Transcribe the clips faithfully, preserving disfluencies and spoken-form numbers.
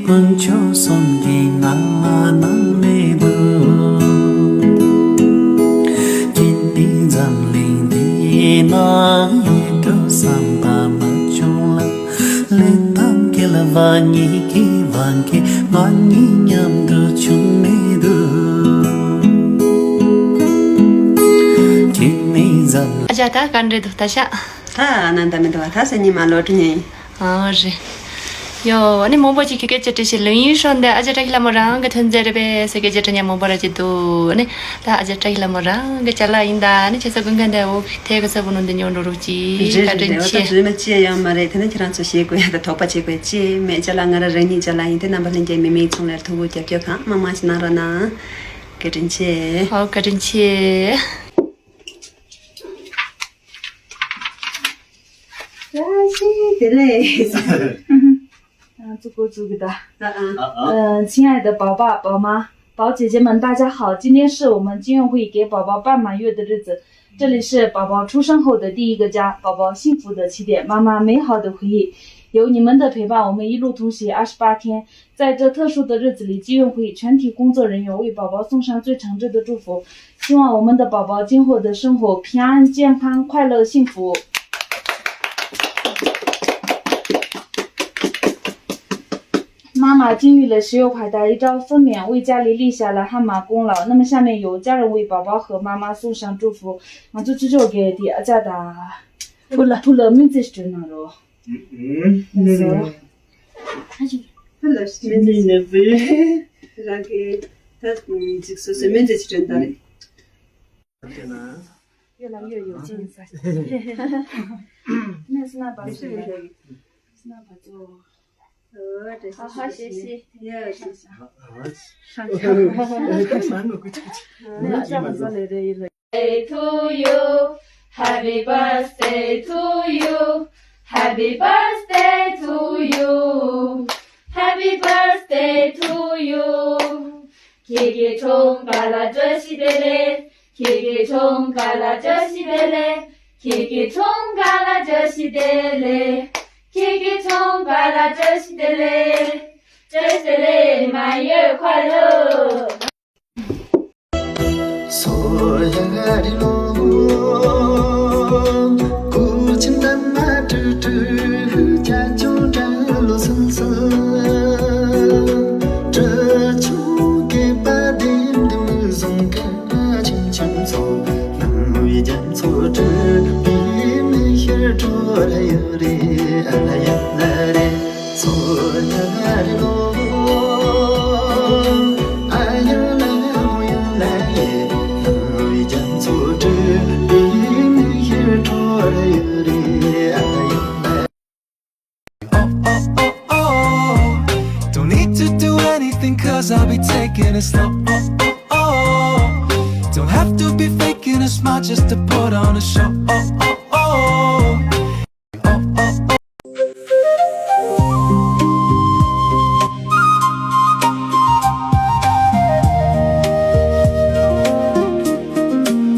དཀོན་མཆོག་གསུམ་གྱིས་ང་ལ་གནང་མི་འདུག་ཁྱེད་ནི་འཛམ་གླིང་འདི་ན་ཡིད་དུ་བསམ་པ་མ་བྱུང་ལ། ལས་དང་སྐལ་བ་གཉིས་ཀྱི་དབང་གིས་ང་གཉིས་མཉམ་དུ་བྱུང་མི་འདུག་ཁྱེད་ནི་འཛམ། ཨ་ཅག་ད་ག་འདྲ་འདུག་ད་ཤག་ད་ཨ་ནན་ད་མི་འདུག་བ། ད་སེ་ཉི་མ་ལོ་དྲུག་ཉིན། ཨ་རེད། ཡོ། ཨ་ནི་མང་པོ་ཅིག་གིས་སྐད་ཆ་དྲིས་ཤིང་ལོས་ཡིན་ཤོར་འདི་ཨ་ཅག་བཀྲ་ཤིས་ལྷ་མོ་རང་གི་ཐོན་རྫས་རེད་པས་ཟེར་སྐད་ཆ་དྲི་མཁན་མང་པོ་ར་ཅིག་འདུག་ཨ་ནི་ད་ཨ་ཅག་བཀྲ་ཤིས་ལྷ་མོ་རང་གི་ཅ་ལག་ཡིན་ད། ཨ་ནི་ཁྱེད་ཚོ་དགོས་མཁན་དེ་འོ་ཐད་ཀ་ཚ་བོ་ནང་དུ་ཉོ་འགྲོ་རོགས་གྱིས། བཀའ་དྲིན་ཆེ། རྫུན་མ་ཅི་ཡང་ཡོད་མ་རེད། དེ་ནི་ཁྱེད་རང་ཚོ་ཞེད་དགོས་ཡ་དང་དོགས་པ་བྱེད་དགོས་ཅི་མེད། ཅ་ལག་ང་རང་རང་ཉིད་ཅ་ལག་ཡིན་དེ། རྣམ་པ་ལྷན་རྒྱས་མི་མིན་ཚོང་ལས་ཐུ་བོ་རྒྱབ་སྐྱོར་གང་མང་མང་ཞིག་གནང་རོགས་གནང་། བཀའ་དྲིན་ཆེ། ཨོ་བཀའ་དྲིན་ཆེ། བཀྲ་ཤིས་བདེ་ལེགས། ང་ཚོ་འགོ་འཛུགས་ཀྱི་ད། ཨ་ཨ། 呃，亲爱的宝爸宝妈、宝姐姐们，大家好！今天是我们金运会给宝宝办满月的日子，这里是宝宝出生后的第一个家，宝宝幸福的起点，妈妈美好的回忆。有你们的陪伴，我们一路同行二十八天，在这特殊的日子里，金运会全体工作人员为宝宝送上最诚挚的祝福， 希望我们的宝宝今后的生活平安、健康、快乐、幸福。妈妈经历了十月怀胎，一朝分娩，为家里立下了汗马功劳。那么下面由家人为宝宝和妈妈送上祝福。 ང་ཚོ་ཅི་ཅོག་གེ་དེ་ཨ་ཅག་དང་ཕུ་ལ་ཕུ་ལ་སྨན་རྩིས་སྤྲོད་གནང་རོགས། ཨུ་ཨུ། ལགས་སོ། ཕུ་ལ་སྨན་རྩིས་ནས་བུ། རང་གི་ད་ཅིག་སོ་སོའི་སྨན་རྩིས་སྤྲོད་ད་རེད། གཡོ་ལ་གཡོ་ཡོད་ཅན་ས། ནས་སྣ་བ་ཚོ། སྣ་བ་ཚོ། ཧ་ཧ་ཤེ་ཤེ། ཡ་ཤེ་ཤེ། ཧ་ཧ། ཧ་ཧ། ཧ་ཧ། ཧ་ཧ། ཧ་ཧ། ཧ་ཧ། Birthday to you, happy birthday to you, happy birthday to you, happy birthday to you. ཁྱེད་ཀྱི་འཁྲུངས་སྐར་ལ་བཀྲ་ཤིས་བདེ་ལེགས། ཁྱེད་ཀྱི་འཁྲུངས་སྐར་ལ་བཀྲ་ཤིས་བདེ་ལེགས། ཁྱེད་ཀྱི་འཁྲུངས་སྐར་ལ་བཀྲ་ཤིས་བདེ་ལེགས། ཁྱེད་ཀྱི་འཁྲུངས་སྐར་ལ་བཀྲ་ཤིས་བདེ་ལེགས། བཀྲ་ཤིས་བདེ་ལེགས། 满月快乐。 Don't need to do anything, cause I'll be taking it slow. Don't have to be faking a smile just to put on a show.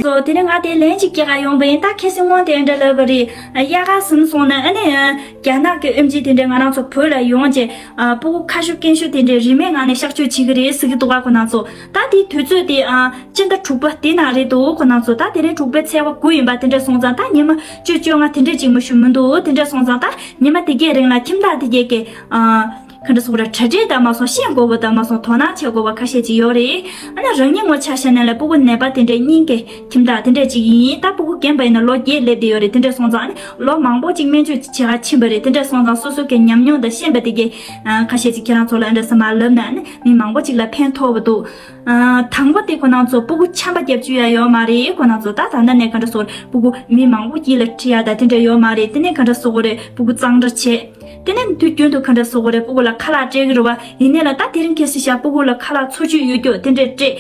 So དེ་ནས་ང་དེ་ལན་ཅིག་སྐྱེལ་ག་ཡོང་པ་ཡིན། ད་ཁ་སང་སྔོན་དེ་འདྲ་ལབ་པ་རེད། དབྱར་ཁ་ཟིན་སོང་ན་ཨ་ནི་རྒྱ་ནག་གི་ཨེམ་ཆི་དེ་འདྲ་ང་རང་ཚོ་བོད་ལ་ཡོང་བྱས། ཨ། སྤུ་གུ་ཁ་ཤོ་སྐེ་ཤོ་དེ་འདྲའི་རིན་མེད་ངང་ནས་གཤག་བཅོས་བྱེད་ཀྱི་རེད་ཟེར་གྱི་འདུག་ག་ཁོ་རང་ཚོ། ད་དེའི་དུས་ཚོད་དེ། ཨ། སྤྱི་ཟླ་དྲུག་པ་དེ་ནང་རེད་འདུག་ཁོ་རང་ཚོ། ད་དེ་རིང་དྲུག་པའི་ཚེས་པ་དགུ་ཡིན་པ་དེ་འདྲ་སོང་ཙང་། ད་ཉི་མ་བཅུ་བཅོ་ལྔ་དེ་འདྲ་ཅིག་མ་གཏོགས་མི་འདུག་དེ་འདྲ་སོང་ཙང་ད་ཉི་མ་དེ་གའི་རིང་ལ་ཁྱིམ་བདག་དེ་གས་ཀྱི། ཨ། ག་འདྲ་ཟེར་དགོས་རེད། གྲ་སྒྲིག་དང་མ་སོང་ཤེས་དགོས་པ་དང་མ་སོང་དོ་སྣང་བྱེད་དགོས་པ་ཁ་ཤས་ཅིག་ཡོད་རེད། ཨ་ནི་རང་ཉིད་ངོ་ཆ་བཞག་ན་ལ་སྤུ་གུ་ནད་པ་དེ་འདྲའི་སྙིང་གི་ཁྱིམ་བདག་དེ་འདྲ་ཅིག་ཡིན། ད་སྤུ་གུ་རྒན་པ་ཡིན་ན་ལོ་བརྒྱད་སླེབས་བསྡད་ཡོད་རེད། དེ་འདྲ་སོང་ཙང་ཨ་ནི་ལོ་མང་པོ་ཅིག་སྨན་བཅོས་བྱེད་ག་ཕྱིན་པ་རེད། དེ་འདྲ་སོང་ཙང་སོ་སོ་གི་ཉམས་མྱོང་དང་ཤེས་པ་དེ་གས། ཨ། ཁ་ཤས་ཅིག་ཁྱེད་རང་ཚོ་ལ་འདྲ་ས་མ་ལབ་ན་ནི་མི་མང་པོ་ཅིག་ལ་ཕན་ཐོགས་པ་འདུག་ཨ། དང་པོ་དེ་ཁོ་རང་ཚོ་སྤུ་གུ་ཆམ་པ་བརྒྱབ་བཅུག་ཡ་ཡོད་མ་རེད། ཁོ་རང་ཚོ་ད་ད་ལྟ་ནས་ག་འདྲ་སོང་སྤུ་གུ་མི་མང་པོ་དཀྱིལ་ལ་ཁྲིད་ཡ་ད་དེ་འདྲ་ཡོད་མ་རེད། དེ་ནས་ག་འདྲ་སོང་གོ་རེད། སྤུ་གུ་གཙང་སྦྲ་བྱེད། དེ་ནས་དུས་རྒྱུན་དུ་ག་འདྲ་སོང་གོ་རེད། སྤུ་གུ་ལ་ཁ་ལག་སྤྲད་ཀྱི་རེད་བ། ཡིན་ནའི་ལ་ད་དེ་རིང་ཁ་སང་ཤག་སྤུ་གུ་ལ་ཁ་ལག་འཚོ་བཅུད་ཡོད་རྒྱུ་དེ་འདྲ་སྤྲད། བྱེད་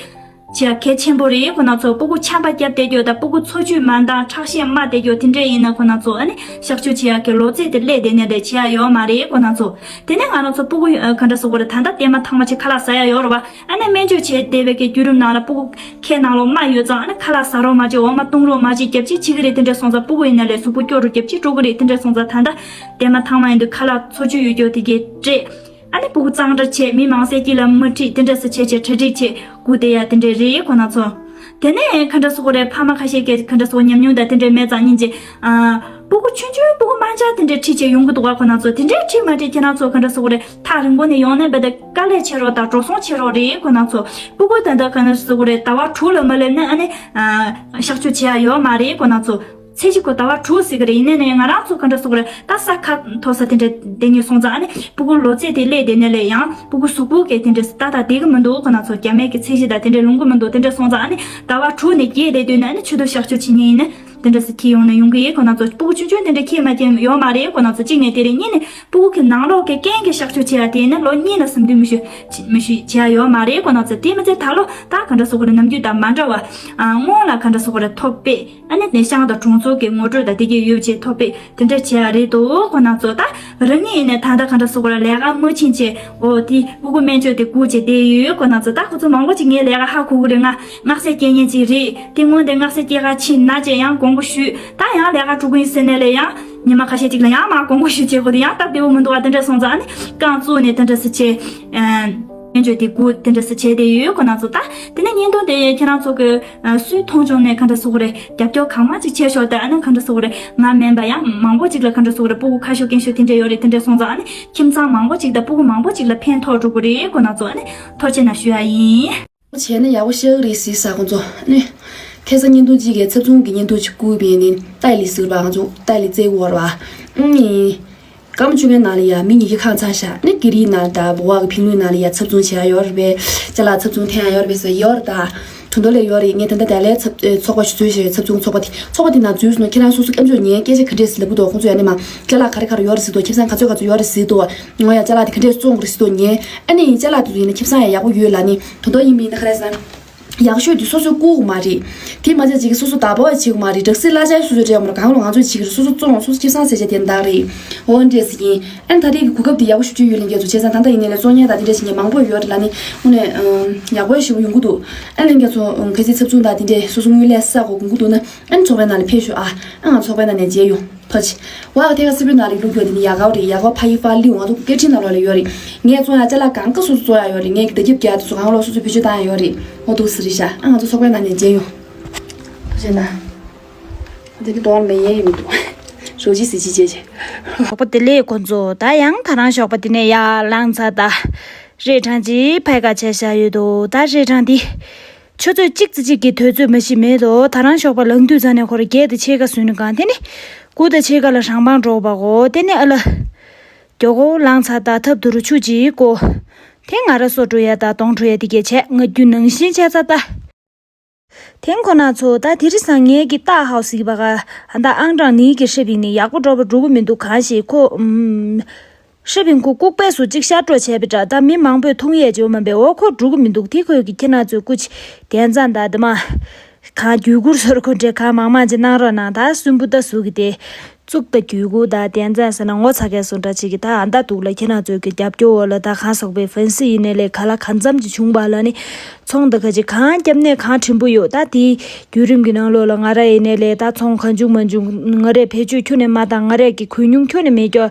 ཡ་གལ་ཆེན་པོ་རེད། ཁོ་རང་ཚོ་སྤུ་གུ་ཆམ་པ་བརྒྱབ་བསྡད་རྒྱུ་དང་སྤུ་གུ་འཚོ་བཅུད་མ་འདང་ཁྲག་ཤེད་དམའ་བསྡད་རྒྱུ་དེ་འདྲ་ཡིན་ན་ཁོ་རང་ཚོ་ཨ་ནི་གཤག་བཅོས་བྱེད་ཡ་གི་ལོ་ཚད་དེ་སླེབས་བསྡད་ནའི་ལས་བྱེད་ཡ་ཡོད་མ་རེད། ཁོ་རང་ཚོ། དེ་ནས་ང་རང་ཚོ་སྤུ་གུ་ཨ། ག་འདྲ་སོང་གོ་རེད། ད་ལྟ་བལྟས་མ་ཐང་མ་ཅིག་ཁ་ལག་ཟ་ཡ་ཡོད་རེད་བ། ཨ་ནི་སྨན་བཅོས་བྱས་བསྡད་པའི་གི་བརྒྱུད་རིམ་ནང་ལ་སྤུ་གུ་ཁའི་ནང་ལོགས་རྨ་ཡོད་ཙང་ཨ་ནི་ཁ་ལག་ཟ་རོགས་མ་བྱེད། འོ་མ་བཏུང་རོགས་མ་བྱེད། རྒྱབ་བྱེད་བྱེད་ཀྱི་རེད། དེ་འདྲ་སོང་ཙང་སྤུ་གུ་ཡིན་ན་ལས་གཟུགས་པོ་སྐྱོ་རུ་རྒྱབ་བྱེད་འགྲོ་གི་རེད། དེ་འདྲ་སོང་ཙང་ད་ལྟ་བལྟས་མ་ཐང་མ་ཡིན་དུས་ཁ་ལག་འཚོ་བཅུད་ཡོད་རྒྱུ་དེ་གས་སྤྲད། ཨ་ནི་སྤུ་གུ་གཙང་སྦྲ་བྱས། མི་མང་སེ་གཅིག་ལ་མ་ཁྲིད། དེ་འདྲ་སེ་བྱས་བྱས་གྲ་སྒྲིག་བྱས་སྒུག་བསྡད་ཡ་དེ་འདྲ་རེད་ཁོ་ན་ཚོ། དེ་ནས་ག་འདྲ་ཟེར་དགོས་རེད། ཕ་མ་ཁ་ཤས་ཀྱིས་ག་འདྲ་ཟེར་དགོས། ཉམས་མྱོང་དང་དེ་འདྲ་མེད་ཙང་སྙིང་རྗེ། ཨ། སྤུ་གུ་ཆུང་ཆུང་སྤུ་གུ་དམར་འབྱར་དེ་འདྲ་ཁྲིད་བྱས་ཡོང་གི་འདུག་ག་ཁོ་ན་ཚོ། དེ་འདྲ་ཁྲིད་མ་ཁྲིད་ཁྱེད་རང་ཚོ་ག་འདྲ་ཟེར་དགོས་རེད། ཐག་རིང་པོ་ནས་ཡོང་ནས་རྦད་དེ་དཀའ་ལས་ཆེ་རོགས་དང་འགྲོ་སོང་ཆེ་རོགས་རེད་ཁོ་ན་ཚོ། སྤུ་གུ་ད་ལྟ་ག་འདྲ་ཟེར་དགོས་རེད། ཟླ་བ་དྲུག་ལ་མ་སླེབས་ན་ཨ་ནི། ཨ། གཤག་བཅོས་བྱེད་ཡ་ཡོད་མ་རེད་ཁོ་ན་ཚོ། ཚེས་བཞི་ཁོ་ཟླ་བ་དྲུག་ཟེར་གི་རེད། ཡིན་ནའི་ནས་ང་རང་ཚོ་ག་འདྲ་ཟེར་དགོས་རེད། ད་ས་ཁ་མཐོ་ས་དེ་འདྲ་བསྡད་མཁན་སོང་ཙང་ཨ་ནི་སྤུ་གུ་ལོ་ཚད་དེ་སླེབས་བསྡད་ནའི་ལས་ཡང་སྤུ་གུ་གཟུགས་པོ་གི་དེ་འདྲ་ཏག་ཏག་བསྡད་གི་མི་འདུག་ཁོ་ན་ཚོ། རྒྱ་མའི་གི་ཚད་གཞི་དང་དེ་འདྲ་ལོངས་གི་མི་འདུག་དེ་འདྲ་སོང་ཙང་ཨ་ནི་ཟླ་བ་དྲུག་ནས་བརྒྱད་བསྡད་དུས་ནས་ཨ་ནི་ཆུ་ཚོད་གཤག་བཅོས་བྱེད་མཁན་ཡིན་ན་དེ་འདྲ་སེ་ཁྱེར་ཡོང་ནས་ཡོང་གི་ཡོད་ཁོ་ན་ཚོ། སྤུ་གུ་ཆུང་ཆུང་དེ་འདྲ་ཁྱེར་མ་ཁྱེར་ཡོད་མ་རེད་ཁོ་ན་ཚོ། གཅིག་ནས་དེ་རེད། གཉིས་ནས་སྤུ་གུ་གི་ནང་ལོགས་ཀྱི་རྐན་གྱི་གཤག་བཅོས་བྱེད་ཡ་དེ་ནི་ལོ་གཉིས་ལ་ཟིན་དུས་མི་ཤོད་མི་ཤོད་བྱེད་ཡ་ཡོད་མ་རེད་ཁོ་ན་ཚོ། དེ་མི་ཚད་ད་ལོ་ད་ག་འདྲ་ཟེར་དགོས་རེད། ནམ་རྒྱུན་དང་མ་འདྲ་བ། ཨ། སྔོན་ལ་ག་འདྲ་ཟེར་དགོས་རེད། ཐོ་དཔེ། ཨ་ནི་ནས་ཤང་དང་གྲོང་ཚོ་གི་ངོ་སྤྲོད་དང་དེ་གའི་ཡོད་བྱས་ཐོ་དཔེ་དེ་འདྲ་བྱེད་ཡ་རེད་འདུག་ཁོ་ན་ཚོ། ད་རང་ཉིད་ཡིན་ནས་ད་ལྟ་ག་འདྲ་ཟེར་དགོས་རེད། ལས་ཀ་མ་ཕྱིན་བྱས་འོ་དེ་སྤུ་གུ་སྨན་བཅོས་དེ་སྒུག་བྱས་བསྡད་ཡོད་ཁོ་ན་ཚོ། ད་ཁོ་ཚོ་མང་པོ་ཅིག་ངའི་ལས་ཀ་ཧ་གོ་གི་རེད། ང་སྔགས་ཚལ་སྐྱེལ་མཁན་ཅིག་རེད། དེ་སྔོན་དེ་སྔགས་ཚལ་སྐྱེལ་ག་ཕྱིན་ན་བྱས་ཡང་དགོངས་པ་ཞུས། ད་ཡང་ལས་ཀ་འགྲོ་གི་ཡིན་ཟེར་ནས་ལས་ཡང་ཉི་མ་ཁ་ཤས་ཅིག་ལ་ཡང་མར་དགོངས་པ་ཞུས་བྱས་ཁོ་དེ་ཡང་སྟབས་བདེ་པོ་མི་འདུག་ག་དེ་འདྲ་སོང་ཙང་ཨ་ནི་རྐང་བཙུགས་ནས་དེ་འདྲ་སེ་བྱས། ཨ། སྨན་བཅོས་དེ་སྒུག་དེ་འདྲ་སེ་བྱས་བསྡད་ཡོད་ཁོ་ན་ཚོ། ད་དེ་ནས་བརྙན་ཐུང་དེ་ཁྱེད་རང་ཚོ་གི་ཨ། སུས་མཐོང་བྱུང་ནས་ག་འདྲ་ཟེར་དགོས་རེད། རྒྱབ་སྐྱོར་གང་མང་ཅིག་བྱས་ཤོག་དང་ཨ་ནི་ག་འདྲ་ཟེར་དགོས་རེད། ང་མིན་པ་ཡང་མང་པོ་ཅིག་ལ་ག་འདྲ་ཟེར་དགོས་རེད། སྤུ་གུ་ཁ་ཤོ་སྐྱེན་ཤོ་དེ་འདྲ་ཡོད་རེད། དེ་འདྲ་སོང་ཙང་ཨ་ནི་ཁྱིམ་ཚང་མང་པོ་ཅིག་དང་སྤུ་གུ་མང་པོ་ཅིག་ལ་ཕན་ཐོགས་འགྲོ་གི་རེད་ཁོ་ན་ཚོ། ཨ་ནི་ཐུགས་རྗེ་གནང་ཞུ་ཡ་ཡིན། བྱས་ན་ཡག་པོ་ཤར་གི་རེད་ཟེར་ས་ཁོང་ཚོ། ཨ་ནི་ཁ་སང་བརྙན་ཐུང་གཅིག་གི་ཚབ་ཚུང་གི་བརྙན་ཐུང་ཅིག་བསྐུར་བས་ནི་ཏཱ་ལི་ཟེར་བ། ང་ཚོ་ཏཱ་ལི་རྩེ་བོར་བ། ཨ་ནི། སྐར་མ་བཅོ་ལྔའི་ནང་ལ་ཡ་མི་ཉིས་བརྒྱ་ཁ་ཚང་ཤག་ཨ་ནི་ཀི་རིའི་ནང་དང་བོ་བ་གི་ཕིང་ལུའི་ནང་ལ་ཡ་ཚབ་ཚུང་བྱེད་ཡ་ཡོད་རེད་པས། ཅ་ལག་ཚབ་ཚུང་འཐེན་ཡ་ཡོད་རེད་པས་ཟེར་ཡོད་རེད་ད། དོན་དག་ལས་ཡོད་རེད། ངས་ད་ལྟ་དེ་ལས་ཚབ་ཨེ། ཚོགས་པ་ཞིག་འཛུལ་བཞག་ཡོད། ཚབ་ཚུང་ཚོགས་པ་དེ། ཚོགས་པ་དེ་ནང་འཛུལ་སོང་ན་ཁྱེད་རང་སོ་སོ་སྐྱབས་བཅོལ་ཉན་སྐད་ཆ་ག་འདྲས་ཟེར་ལབ་གི་འདུག་ཁོང་ཚོ་ཡ་ནི་མ་ཅ་ལག་ག་རེ་ག་རེ་ཡོད་རེད་ཟེར་འདུག་ཁྱིམ་ཚང་ག་ཚོད་ག་ཚོད་ཡོད་རེད་ཟེར་འདུག་ངོ་ཡ་ཅ་ལག་དེ་ག་འདྲས་བཙོང་དགོས་རེད་ཟེར་འདུག་ཉན། ཨ་ནི་ཡིན་ཅ་ལག་དེ་ཚོ་ཡིན་ན་ཁྱིམ་ཚང་ཡ་ཡག་པོ་ཡོད་ལ་ནི་དོན་དག་ཡིན་པ་ཡིན་ན་ག་རེ་ཟེར་ན། ཡག་ཤོས་དེ་སོ་སོས་བཀུག་གི་མ་རེད། དེ་མ་ཚད་ཅིག་གིས་སོ་སོ་བདག་པོ་བྱེད་གི་མ་རེད། སྦྲག་སྲིད་གླ་ཆ་སོ་སོས་སྤྲད་ཡོད་མ་རེད། གང་ལོ་ང་ཚོས་བྱེད་ཀྱི་རེད། སོ་སོ་བཙོང་། སོ་སོ་ཁེ་བཟང་ཟེར་བྱས་དེ་འདག་རེད། འོ་འདྲས་ཟེར་གྱིན། ཨ་ནི་ད་ལྟའི་གི་གོ་སྐབས་དེ་ཡག་པོ་ཞེ་པོ་ཅིག་ཡོད། ལྷན་རྒྱས་ཚོ་བྱས་ཙང་ད་ལྟ་ཡིན་ནའི་ལས་བཙོང་མཁན་དང་དེ་འདྲས་བྱེད་མཁན་མང་པོ་ཡོད་རེད་ལ་ནི་དངོས་གནས་ཡག་པོ་ཞེ་པོ་ཡོང་གི་འདུག་ཨ་ནི་ལྷན་རྒྱས་ཚོ་གལ་སྲིད་ཚབ་ཚུང་དང་དེ་འདྲས་སོ་སོ་དངུལ་ལས་བསག་དགོས་དགོངས་ཀྱི་འདུག་ན་ཨ་ནི་ཚོགས་པའི་ནང་ལ་ཕེབས་ཤོག་ཨ། ཨ་ང་ཚོགས་པའི་ནང་ནས་མཇལ་ཡོང་། ཐུགས་རྗེ་ཆེ། ཝ་དེ་ག་སི་པི་ནང་ལ་ལུག་ཡོད་དེ་ནི་ཡག་ག་རེད། ཡག་པ་ཕ་ཡི་ཧྥ་ལིའུ་ང་ཚོ་སྐད་འཕྲིན་ནང་ལོགས་ལ་ཡོད་རེད། ངས་བཙོང་ཡ་ཅ་ལག་གང་ག་སོ་སོ་བཙོང་ཡ་ཡོད་རེད། ངས་ཀྱི་བརྡ་ཁྱབ་རྒྱག་དེ་ཚོ་གང་ལོག་སོ་སོ་བེད་སྤྱོད་བཏང་ཡ་ཡོད་རེད། འོ་འདུག་སེ་རེད་ཤག་ཨ་ང་ཚོ་ཚོགས་པའི་ནང་ནས་མཇལ་ཡོང་། ཐུགས་རྗེ་ཆེ་གནང་། འདི་ནི་དོང་མེད་ཡས་ཡིན་མི་འདུག་རོ་ཅི་སི་ཅི་བྱས་བྱས། ཞོགས་པ་བདེ་ལེགས་ཁོང་ཚོ། ད་ཡང་ད་རང་ཞོགས་པ་འདི་ནས་ཡར་ལངས་ཚར། ད་རས་གྲངས་ཅིག་ཕར་ཁ་བྱས་བཞག་ཡོད་དོ། ད་རས་གྲངས་འདི་ཆུ་ཚོད་གཅིག་ཙམ་ཅིག་གི་དུས་ཚོད་མ་གཞི་མེད་དོ། ད་རང་ཞོགས་པ་ལངས་དུས་ཙམ་ནས་ཁོ་ར་བརྒྱད་དང་ཕྱེད་ཀ་བཟོས་ནས་གང་དེ་ནི་དགུ་དང་ཕྱེད་ཀ་ལ་རང་པང་འགྲོ་བ་གོ། དེ་ནི་ཨ་ལ་མགྱོགས་པོ་ལངས་ཚར། ད་ཐབ་དུ་རུ་ཆུ་ཅིག་གོ། དེ་ང་ར་སོ་འགྲོ་ཡ་ད་དོང་འགྲོ་ཡ་དེ་གས་བྱས། ང་རྒྱུ་ནང་བཞིན་བྱས་ཚར་ད། དེང་ཁོ་ན་ཚོ་ད་དེ་རིང་སང་ངེད་ཀྱི་ཏཱ་ཧའོ་སི་གི་བ་ག་ཨ་ད་ཨང་གྲངས་ནི་གི་ཧྲི་ཕིང་ནི་ཡག་པོ་འགྲོ་བ་འགྲོ་གི་མི་འདུག་གང་ཞིག་ཁོ་ཨུམ། ཧྲི་ཕིང་ཁོ་ལྐུགས་པས་སུ་གཅིག་ཤར་སྤྲོད་བྱས་པའི་འདྲ། ད་མི་མང་པོས་མཐོང་ཡས་བྱེད་མ་པས། འོ་ཁོ་འགྲོ་གི་མི་འདུག་དེ་ཁོས་ཀྱི་ཁྱེད་རང་ཚོའི་སྐུ་ཅི་དན་ཙང་ད་དེ་མ་གང་བརྒྱུད་སྐུར་སོར་ཁོ་འདྲེ་གང་མང་མང་ཅིག་གནང་རོགས་གནང་། ད་སུན་པོ་ད་སུ་གི་དེ། གཙུག་དང་རྒྱུད་སྐུ་དང་བསྟན་འཛིན་ཟེར་ན་ངོ་ཚ་མཁན་སུ་འདྲ་ཅིག་གིས་ད་ཨ་མདའ་སྡུག་ལ་ཁྱེད་རང་ཚོའི་གི་རྒྱབ་སྐྱོར་འོག་ལ་ད་གང་ཟག་པའི་ཧྥན་སི་ཡིན་ནའི་ལས་ག་ལ་གང་འཚམ་ཅིག་བྱུང་བ་ལ་ནི་ཚོང་དང་ཁ་ཅིག་གང་བརྒྱབ་ནས་གང་བྲིན་པོ་ཡོད། ད་དེའི་བརྒྱུད་རིམ་གྱི་ནང་ལོགས་ལ་ང་ར་ཡིན་ནའི་ལས་ད་ཚོང་གང་བྱུང་མ་བྱུང་ང་རས་བེད་སྤྱོད་ཁྱོན་ནས་མ་བཏང་། ང་རས་ཀྱི་གོན་མྱོང་ཁྱོན་ནས་མེད་ཀྱོ།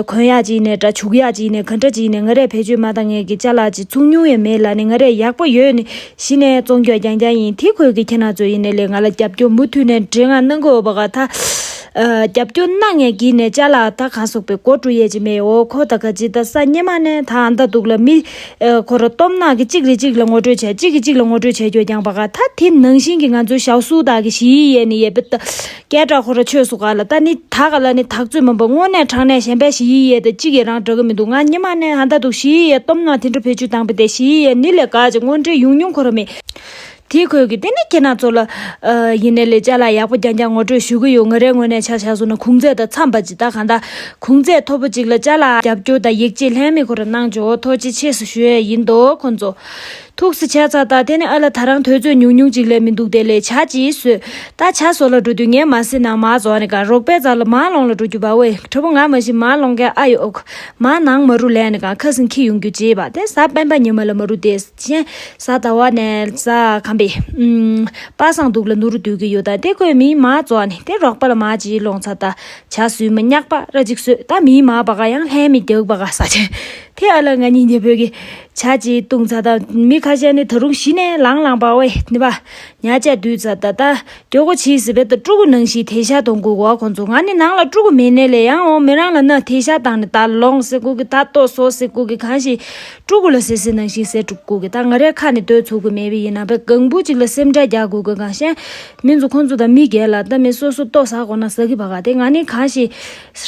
གོན་ཡག་ཅིག་ཡིན་ནའི་འདྲ། བྱུག་ཡག་ཅིག་ཡིན་ནའི་ག་འདྲ་ཅིག་ཡིན་ནའི་ང་རས་བེད་སྤྱོད་མ་བཏང་མཁན་གྱི་ཅ་ལག་ཅིག་ཚུགས་མྱོང་ཡང་མེད་ལ་ནི་ང་རས་ཡག་པོ་ཡོད་ནི་གཞི་ནས་བཙོང་རྒྱུ་རྐྱང་རྐྱང་ཡིན། དེ་ཁོས་ཀྱི་ཁྱེད་རང་ཚོ་ཡིན་ནའི་ལས་ང་ལ་རྒྱབ་སྐྱོར་མུ་མཐུད་ནས་འདྲི་ང་གནང་གི་ཡོད་པ་ག་ད། རྒྱབ་སྐྱོར་གནང་ངས་གིས་ནས་ཅ་ལག་ད་གང་སོགས་པའི་མགོ་བཀྲུ་ཡས་ཅི་མེད། འོ་ཁོ་ད་ག་ཅི་ད་ས་ཉི་མ་ནས་ད་ཨ་མདའ་སྡུག་ལ་མི་ཁོ་ར་སྟོབས་ནག་གི་གཅིག་རེ་གཅིག་ལ་ངོ་སྤྲོད་བྱས། གཅིག་གིས་གཅིག་ལ་ངོ་སྤྲོད་བྱས་རྒྱུ་རྐྱང་པ་ག་ད་དེ་ནང་བཞིན་གྱི་ང་ཚོའི་ཞའོ་སུའུ་དག་གི་ཞི་ཡི་ཡས་ནི་ཡས་པི་ད་སྐད་གྲགས་ཁོ་ར་ཆོད་སུ་ག་ལ་ད་ནི་ད་ག་ལ་ནི་དག་ཚོད་མ་འབབ། དངོས་གནས་དྲང་གནས་གཞན་པའི་ཞི་ཡི་ཡས་ད་གཅིག་གིས་རང་འདྲ་གི་མི་འདུག་ང་ཉི་མ་ནས་ཨ་མདའ་སྡུག་ཞི་ཡི་ཡས་སྟོབས་ནག་དེ་འདྲ་བེད་སྤྱོད་བཏང་པི་དེ་ཞི་ཡི་ཡས་ནི་ལས་ག་ཅི་དངོས་འབྲེལ་ཡོང་མྱོང་ཁོ་ར་མེད། དེའི་ཁོས་ཀྱི་དེ་ནི་ཁྱེད་རང་ཚོ་ལ་ཨ་ཡིན་ནའི་ལས་ཅ་ལག་ཡག་པོ་རྐྱང་རྐྱང་ངོ་སྤྲོད་ཞུ་གི་ཡོད། ང་རའི་ངོས་ནས་ཆ་བཞག་སོང་ན་གུང་ཚད་དང་འཚམས་པ་ཅིག་ད་གང་ལྟར་གུང་ཚད་མཐོ་པོ་ཅིག་ལ་ཅ་ལག་རྒྱབ་སྐྱོར་དང་ཡིད་ཆེས་ལྷད་མེད་ཁོ་ར་གནང་ཆོག་ཐུགས་རྗེ་ཆེ་ཞུ་ཡས་ཡིན་འདུག་ཁོང་ཚོ། ཐུགས་སུ་ཆད་ཚར་ད། དེ་ནི་ཨ་ལ་ད་རང་དུས་ཚོད་ཉུང་ཉུང་ཅིག་ལས་མི་འདུག་དེ་ལས་ཇ་ཅིག་བཟོས། ད་ཇ་བཟོ་ལ་འགྲོ་དུས་ངས་མ་བཟས་ན་མར་རྫོགས་ནས་ག་རོགས་པའི་རྩ་ལ་མར་ལོང་ལ་འགྲོ་རྒྱུ་བ་ཝེ། གྲོགས་པོ་ང་མ་ཤི་མར་ལོང་མཁན་ཨ་ཡོད་ཨོ། མར་ནང་མ་རུ་ལས་ནས་ག་ཁ་སང་ཁྱི་ཡོང་རྒྱུ་བྱེད་པ་དེ་གཟའ་སྤེན་པ་ཉི་མ་ལ་མ་རུ་དེ་ཤན་གཟའ་ཟླ་བ་ནས་གཟའ་གམ་པའི་ཨུམ། པ་སངས་སྡུག་ལ་ནུ་རུ་སྡོད་ཀྱི་ཡོད། ད་དེ་ཁོས་མིའི་མར་རྫོགས་ནས་དེ་རོགས་པ་ལ་མར་ཅིག་ལོང་ཚར་ད། ཇ་བཟོས་མ་ཉག་པ་ར་ཅིག་བཟོས་ད་མིའི་མར་བ་ག་ཡང་ལྷན་མི་རྒྱག་པ་ག་ས་ཆེ། དེ་ཨ་ལ་ང་གཉིས་ཉེ་བོད་ཀྱི་ཇ་ཅིག་བཏུང་ཚར་ད་མི་ཁ་ཤས་ནི་ད་རུང་གཞི་ནས་ལངས་ལངས་པ་ཝེ་ནི་པ། ཉ་ཆ་དུས་ཚ་ད་ལྟ་མགྱོགས་པོ་བྱིས་ཟེར་བས་ད་ཕྲུ་གུ་ནང་བཞིན་དེ་ཤ་གཏོང་དགོས་གོ་ཁོང་ཚོ། ང་ནི་ནང་ལ་ཕྲུ་གུ་མེད་ནས་ལས་ཡང་འོ་མི་རང་ལ་ན་དེ་ཤ་བཏང་ནས་ད་ལོངས་ཟེར་དགོས་གི་ད་ལྟོ་སོ་ཟེར་དགོས་གི་གང་ཞིག་ཕྲུ་གུ་ལ་ཟེར་ཟེར་ནང་བཞིན་ཟེར་དགོས་གི་ད་ང་རའི་ཁ་ནས་སྡོད་ཚུགས་གི་མེད་པས་ཡིན་ན་བས་གང་བུ་ཅིག་ལ་སེམས་ཁྲལ་རྒྱག་དགོས་གི་གང་ཤེས། མི་ཚོ་ཁོང་ཚོ་ད་མི་རྒས་ལ་ད་མི་སོ་སོ་ལྟོ་ཟ་དགོས་ན་ཟ་གི་བ་ག་དེ་ང་ནི་གང་ཞིག་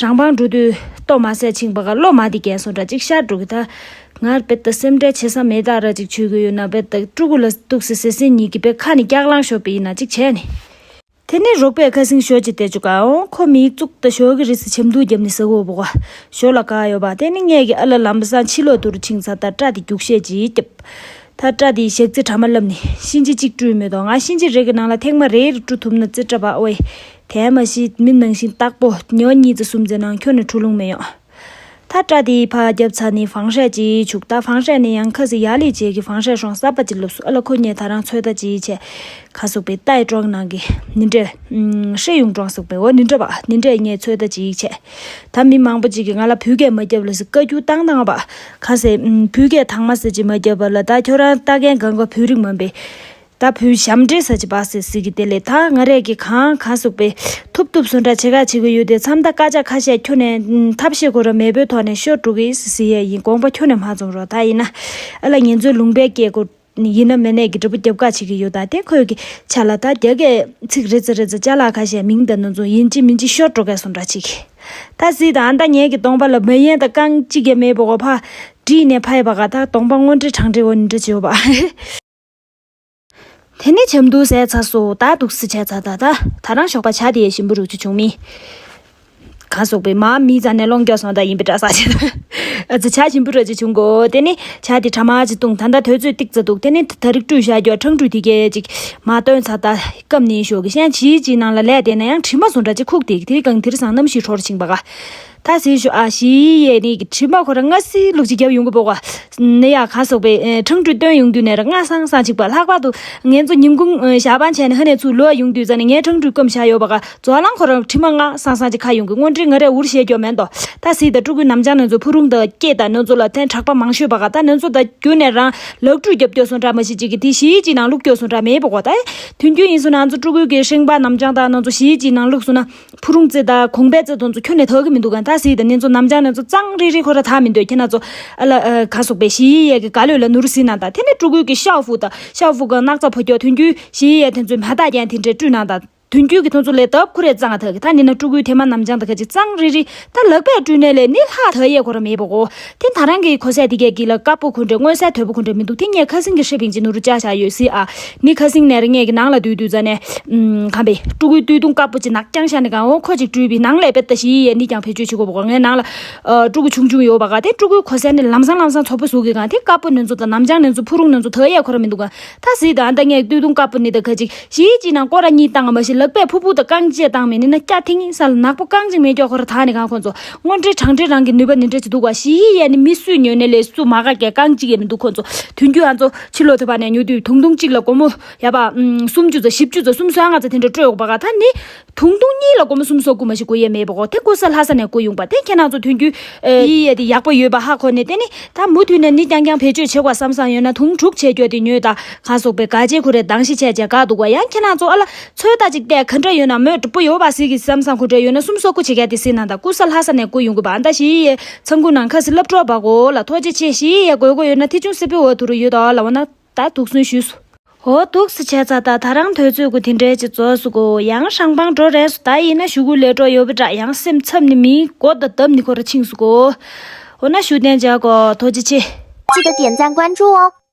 རང་དབང་འགྲོ་དུས་ལྟོ་མ་ཟས་ཕྱིན་པ་ག་བློ་མ་དེ་རྒན་སོང་འདྲ་ཅིག་ཤར་འགྲོ་གི་ད། ང་རྦད་དེ་སེམས་ཁྲལ་བྱེད་ས་མེད་ད་ར་ཅིག་ཆུད་གི་ཡོད་ན་རྦད་དེ་ཕྲུ་གུ་ལ་གཏུགས་སེ་ཟེར་སེ་གཉིས་ཀྱི་བེ་ཁ་ནས་སྐྱག་ལང་ཤོར་བ་ཡིན་ན་ཅིག་བྱས་ནས། དེ་ནས་རོགས་པས་ཁ་སིང་ཞོ་ཅིག་སྟེར་བཅུག་ག་འོང་ཁོ་མིག་བཙུགས་ད་ཞོ་གི་རིས་སུ་ཆམ་འདུག་བརྒྱབ་ནས་ཟ་གོ་བོ་ག་ཞོ་ལ་ག་ཡོད་པ་དེ་ནི་ངས་ཀྱི་ཨ་ལ་ལམ་བཟང་ཕྱི་ལོག་ཏུ་རུ་ཕྱིན་ཚར་ད་སྐྲ་དེ་རྒྱུག་ཤད་ཅིག་བརྒྱབ། ད་སྐྲ་དེ་ཞག་རྩི་གྲ་མ་ལབ་ནས་གཤིན་རྗེ་གཅིག་བཀྲུས་མེད་དོ་ང་གཤིན་རྗེ་རེ་གི་ནང་ལ་ཐེངས་མ་རེ་རུ་བཀྲུ་ཐུབ་ན་རྩི་སྐྲ་བ་ཨོའི། དེ་མ་གཞི་མི་ནང་བཞིན་སྟག་པོ་ཉོ་གཉིས་ཙི་གསུམ་ཙི་ནང་ཁྱོན་ནས་འཁྲུ་ལུང་མེད་ཡོང་། ད་སྐྲ་དེ་ཕར་བརྒྱབ་ཚར་ནས་བང་ཧྲད་ཅིག་བྱུག་ད་བང་ཧྲད་ནས་ཡང་ཁ་སི་ཡ་ལི་བྱེད་ཀྱི་བང་ཧྲད་སྲོང་གསར་པ་ཅིག་ལུབས་སུ་ཨ་ལ་ཁོ་ངས་ད་རང་ཚོད་ལྟ་ཅིག་བྱས། ག་ཟུག་པའི་ཏའི་ཀྲོང་ནང་གི་ནི་འདྲ། ཧྲེ་ཡུང་ཀྲོང་ཟུག་པའི་འོ་ནི་འདྲ་བ་ནི་འདྲ་ངས་ཚོད་ལྟ་ཅིག་བྱས། ད་མི་མང་པོ་ཅིག་གིས་ང་ལ་བོད་སྐད་མ་རྒྱབ་ལ་སི་བཀའ་རྒྱུག་བཏང་བཏང་བ། ག་སེ་བོད་སྐད་དང་མ་སི་ཅིག་མ་རྒྱབ་པ་ལ་ད་ཁྱོད་རང་ལྟ་མཁན་གང་ག་བོད་རིགས་མིན་པས། ད་བུ་ཞབས་འདྲེན་ས་ཅི་པ་སེ་སི་གི་དེ་ལས་ད་ང་རས་ཀྱི་གང་གང་ཟུག་པའི་ཐུབ་ཐུབ་སུ་འདྲ་ཆེ་ག་ཆེ་གི་ཡོད་དེ་མཚམས་ད་སྐད་ཆ་ཁ་ཤས་ཁྱོད་ནས་ཐབས་ཤེས་ཁོ་ར་མེད་པོའི་ཐོག་ནས་ཤོར་འགྲོ་གི་སི་སི་ཡས་ཡིན་དགོངས་པ་ཁྱོད་ནས་མ་འཛོམས་རོགས་ད་ཡིན་ན་ཨ་ལ་ངན་ཚོའི་ལུང་པའི་སྐད་ཁོ་ཡིན་ན་མེད་ནས་ཀྱི་འབྲས་བུ་རྒྱབ་ཀ་ཆེ་གི་ཡོད་ད་དེ་ཁོས་ཀྱི་ཆ་ལ་ད་རྒྱ་སྐད་ཚིག་རེ་ཙི་རེ་ཙི་ཅ་ལག་ཁ་ཤས་མིང་ད་ནོ་ཚོ་ཡིན་ཅི་མིན་ཅི་ཤོར་འགྲོ་གས་སུ་འདྲ་ཆེ་གི་ད་སི་ད་ཨ་ད་ངས་ཀྱི་གདོང་པ་ལ་མེ་ཡན་ད་རྐང་གཅིག་གས་མེད་པོ་གོ་ཕ་བྲིས་ནས་ཕ་ཡི་བ་ག་ད་གདོང་པ་སྔོ་འདྲེ་གྲང་འདྲེ་འོ་ནི་འདྲ་བྱེད་བ། དེ་ནས་ཆམ་དུ་ཟས་ཚ་སོ་ད་འདུག་སེ་བྱས་ཚ་ད་ད་ད་རང་ཞོགས་པ་ཇ་དེ་ཞིམ་པོ་རུ་ཆུ་བྱུང་མི། ག་ཟུག་པའི་མ་མི་ཙ་ནས་ལོང་སྐྱོ་སོང་ད་ཡིན་པའི་འདྲ་ས་ཆེ་ད་ཨ་ཙི་ཇ་ཞིམ་པོ་རུ་ཆུ་བྱུང་གོ་དེ་ནས་ཇ་དེ་གྲ་མ་ཅི་བཏུང་ད་ད་དུས་ཚོད་ཏིག་ཙ་འདུག་དེ་ནས་ད་རིག་བཀྲུས་བཞག་རྒྱུ་ཁྲང་བཀྲུས་དེ་གས་ཅིག་མ་བཏོན་ཚ་ད་སྐམ་ནས་ཞོག་གི་ཤན་ཇི་ཅི་ནང་ལ་ལས་དེ་ན་ཡང་དྲི་མ་སོང་འདྲ་ཅི་ཁུག་དེ་དེ་གང་དེར་སང་གནམ་ཞིག་ཧྲོར་ཕྱིན་པ་ག་ད་སི་ཞུ་ཨ་ཞི་ཡེ་ནི་གི་དྲི་མ་ཁོ་ར་སྔ་སི་ལུག་ཅིག་རྒྱབ་ཡོང་གི་པོ་ག་ནི་ཡ་ག་ཟུག་པའི་ཁྲང་ཁྲུ་སྟོན་ཡོང་དུས་ནས་ར་སྔ་སང་སང་ཅིག་པ་ལྷག་པར་དུ་ངན་ཚོ་ཉིན་གུང་ཞག་པ་བྱས་ནས་ཧ་ནས་ཚུར་ལོག་ཡོང་དུས་ཙ་ནས་ངས་ཁྲང་ཁྲུ་སྐམ་བཞག་ཡོད་པ་ག་ཛོ་ལང་ཁོ་ར་དྲི་མ་སྔ་སང་སང་ཅིག་ཁ་ཡོང་གི་སྔོན་དྲི་ང་རས་འུར་བཤད་རྒྱུ་མེད་དོ། ད་སི་ད་ཕྲུ་གུའི་ནམ་ཅང་ནང་ཚོ་ཕུ་རུང་ད་སྐྱེས་ད་ནང་ཚོ་ལ་ཐན་དྲག་པ་མང་ཤོས་པ་ག་ད་ནང་ཚོ་ད་རྒྱུ་ནས་རང་ལག་འཁྲུད་རྒྱབ་སྐྱོ་སོང་འདྲ་མ་ཤི་ཅིག་གི་དེ་ཞི་ཅིག་ནང་ལུག་སྐྱོ་སོང་འདྲ་མེད་པ་གོ་ད་དུས་རྒྱུན་ཡིན་སོང་ན་ང་ཚོ་ཕྲུ་གུའི་གི་ཧྲེང་པ་ནམ་ཅང་ད་ནང་ཚོ་ཞི་ཅིག་ནང་ལུག་སོང་ན། ཕུ་རུང་རྩེ་དང་གོང་པའི་རྩེ་དོན་ཚོ་ཁྱོན་ནས་ཐག་གི་མི་འདུག་ག་ད་སི་ད་ནེ་ཚོ་ནམ་ཅང་ནེ་ཚོ་གཙང་རིལ་རིལ་ཁོ་ར་ཐག་མི་འདོད་ཁྱེད་ན་ཚོ་ཨ་ལ་ག་ཟུག་པའི་ཞི་ཡི་ཡས་ཀྱི་ག་ལོས་ལ་ནུར་སི་ན་ད་དེ་ནས་ཕྲུ་གུའི་གི་ཤའོ་ཧྥུ་ད་ཤའོ་ཧྥུ་གི་སྣག་ཚ་ཕོ་ཀྱོ་དུན་རྒྱུ་ཞི་ཡི་ཡས་དེ་ཚོའི་མ་དག་རྒྱན་དེ་འདྲས་བཀྲུས་ན་ད་དུན་རྒྱུ་གི་དོན་ཚོ་ལས་དབ་ཁུ་རེ་གཙང་ཐག་གི་ད་ནི་ན་ཕྲུ་གུའི་ཐེ་མ་ནམ་ཅང་ད་ག་ཅིག་གཙང་རིལ་རིལ་ད་ལག་པས་བཀྲུས་ནས་ལས་ནི་ལྷག་ཐག་ཡས་ཁོ་ར་མེད་པ་གོ་དེ་ད་རང་གི་ཁོ་སའི་དེ་གས་ཀྱི་ལ་དཀར་པོ་ཁོ་འདྲས་སྔོན་སའི་དོད་པོ་ཁོ་འདྲས་མི་འདུག་དེ་ངས་ཁ་སིང་གི་ཧྲེ་བིང་ཅི་ནུ་རུ་ཅག་བཞག་ཡོད་སི་ཨ་ནི་ཁ་སིང་ནས་ར་ངས་ཀྱི་ནང་ལ་དུས་དུས་ཙ་ནས། ཁམ་པའི་ཕྲུ་གུའི་སྟོད་ཐུང་དཀར་པོ་ཅིག་ནག་རྐྱང་ཤ་ནི་གང་འོ་ཁོ་ཅིག་བཀྲུས་པའི་ནང་ལས་དཔེ་ལྟ་ཞིག་ཡས་ནི་ཀྱང་བེད་སྤྱོད་བྱེད་དགོས་པ་གོ་ངའི་ནང་ལ་ཕྲུ་གུ་ཆུང་ཆུང་ཡོད་པ་ག་དེ་ཕྲུ་གུའི་གོ་ས་ནི་ལམ་སང་ལམ་སང་ཚོ་པོ་བཟོ་གི་གང་དེ་དཀར་པོ་ནི་ཚོ་དང་ནམ་ཅང་ནི་ཚོ་ཕུ་རུང་ནི་ཚོ་ཐ་ཡས་ཁོ་ར་མི་འདུག་ག་ད་སི་ད་ཨ་ད་ངས་སྟོད་ཐུང་དཀར་པོ་ནི་ད་ག་ཅིག་ཞིག་ཅིག་ནང་ཀོ་ར་གཉིས་བཏང་མ་ཤི་ལག་པས་ཕུ་ཕུ་དང་རྐང་རྗེས་བཏང་མེད་ནི་ན་སྐྱ་ཐིང་ས་ལ་ནག་པོ་རྐང་ཅིག་མེད་ཀྱོག་ཁོ་ར་ད་ནི་གང་ཁོ་ཚོ་སྔོན་འདྲེ་གྲང་འདྲེ་རང་གི་ནུས་པ་ནི་འདྲ་ཅིག་འདུག་ག་ཞིག་ཡས་ནི་མི་སུས་ཉོས་ནི་ལས་སུ་མ་ག་གས་རྐང་ཅིག་ཡས་མི་འདུག་ཁོ་ཚོ་དུན་རྒྱུ་ཨ་ཚོ་ཕྱི་ལོག་ཐོས་པ་ནས་ཉོ་དུས་ཐུང་ཐུང་གཅིག་ལ་སྒོར་མོ། ཡ་པ། སུམ་ཅུ་ཙམ་བཞི་བཅུ་ཙམ་སུམ་སོ་ལྔ་ཙམ་དེ་འདྲ་སྤྲོད་འོག་པ་ག་ད་ནི། ཐུང་ཐུང་གཉིས་ལ་སྒོར་མོ་སུམ་སོ་དགུ་མ་ཞིག་དགོས་ཡས་མེད་པ་གོ་དེ་ཀུ་ས་ལྷ་ས་ནས་བསྐུར་ཡོང་པ་དེ་ཁྱེད་རང་ཚོ་དུས་རྒྱུན། ཡི་ཡས་དེ་ཡག་པོ་ཡོད་པ་ཧ་གོ་ནས་དེ་ནི་ད་མུ་མཐུད་ནས་ནི་རྐྱང་རྐྱང་བེད་སྤྱོད་བྱེད་དགོས་བསམ་བསམ་ཡོད་ན་ཐུང་དྲུག་བྱས་རྒྱུ་དེ་ཉོས་ད་གང་སོག་པའི་ག་ཅེ་ཁུ་རེ་དང་ཤི་བྱས་བྱས་ག་འདུག་ག་ཡང་ཁྱེད་རང་ཚོ་ཨ་ལ་ཚོད་ལྟ་ཅིག་བལྟས་ག་འདྲ་ཡོད་ན་མོས་གྲུབ་པོ་ཡོད་པ་ཟིག་གི་བསམ་བསམ་ཁུ་འདྲ་ཡོད་ན་སུམ་སོ་དགུ་བྱེད་ག་དེ་སྲིད་ན་ད་ཀུ་ས་ལྷ་ས་ནས་བསྐུར་ཡོང་གི་པ་ཨ་ད་ཞི་ཡི་ཡས་ཚང་ཁུ་ནང་ཁ་སི་སློབ་གྲོགས་པ་གོ་ལ་ཐོ་ཅེ་ཆེ་ཞི་ཡི་ཡས་དགོས་དགོས་ཡོད་ན་དེ་ཅུང་སི་པི་འོ་དུ་རུ་ཡོད་ད་ལ་འོ་ན། ད་དུག་སུན་ཞུས་སོ། ཧོ་དུག་སུ་བྱས་ཚ་ད་ད་རང་དུས་ཚོད་གུ་དེ་འདྲའི་ཅི་རྫོགས་སུ་གོ་ཡང་ཧྲང་པང་འགྲོ་རན་སུ་ད་ཡིན་ན་ཞུ་གུ་ལས་འགྲོ་ཡོད་པ་འདྲ་ཡང་སེམས་འཚབ་ནི་མིའི་མགོ་ད་བརྡབ་ནི་ཁོ་ར་ཆིངས་སུ་གོ་འོ་ན་ཞུ་བརྟན་བྱ་གོ་ཐོ་ཅི་ཆེ། 记得点赞关注哦。